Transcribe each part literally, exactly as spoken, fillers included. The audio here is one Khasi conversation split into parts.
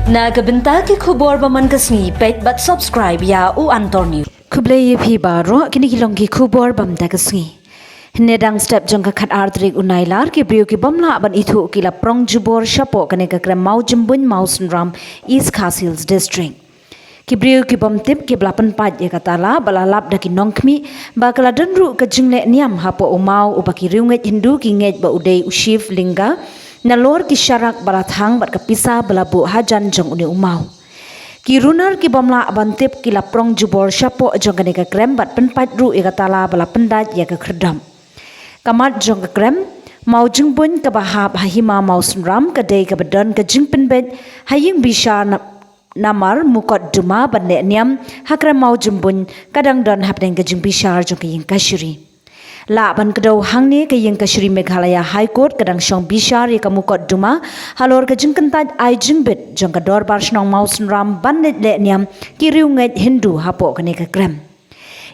Na ka bynta ki khubor ba man ka sngi, peit bad subscribe ïa U Antor News. Khublei ïa phi baroh, kine ki long ki khubor ba man ka sngi. Hynne dang step jong ka khatar tarik u Nailar, ki briew ki bym lah ban ithuh ki la prong jubor shapoh kane ka krem Mawjymbuin Mawsynram, East Khasi Hills District. Ki briew ki bym tip ki ba la pynpait ïa ka tala ba la lap da ki nongkhmih ba ka la don ruh ka jingleh niam hapoh u maw uba ki riewngeit Hindu ki ngeit ba u dei u Shiv Linga, nalor ki sharak ba la thang bad ka pisa ba la buh hajan jong une u maw. Ki runar ki bym lah ban tip ki la prong jubor shapoh jong kane ka krem bad pynpait ruh ïa ka tala ba la pyndait ïa ka khyrdop. Ka mat jong ka krem Mawjymbuin kaba hap ha hima Mawsynram ka dei kaba don ka jingpynbeit ha ïing bishar na, namar mukotduma ban leh niam ha krem Mawjymbuin ka dang don hapdeng ka jingbishar jong ka ïing kashari. Lah ban kdew hangne, ka ïing kashari Meghalaya High Court ka dang shong bishar ïa ka mukotduma halor ka jingkyntait ai jingbit jong ka Dorbar Shnong Mawsynram ban leit leh niam ki riewngeit Hindu hapoh kane ka krem.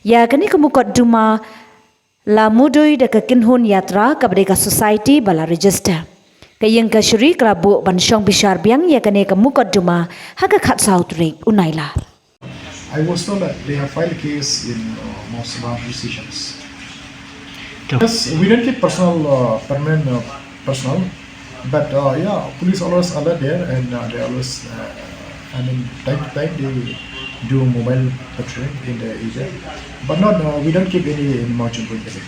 Ïa kane ka mukotduma la mudui da ka Kynhun Yatra kaba dei ka society ba la register. Ka ïing kashari ka la buh ban shong bishar biang ïa kane ka mukotduma ha ka khatsaw tarik u Nailar. I was told that they have filed a case in uh, Mawsynram police stations. Yes, we don't keep personal, uh, permanent uh, personnel, but uh, yeah, police always alert there, and uh, they always, uh, I mean, time to time they do mobile patrolling in the area, but not, uh, we don't keep any in Mawjymbuin area.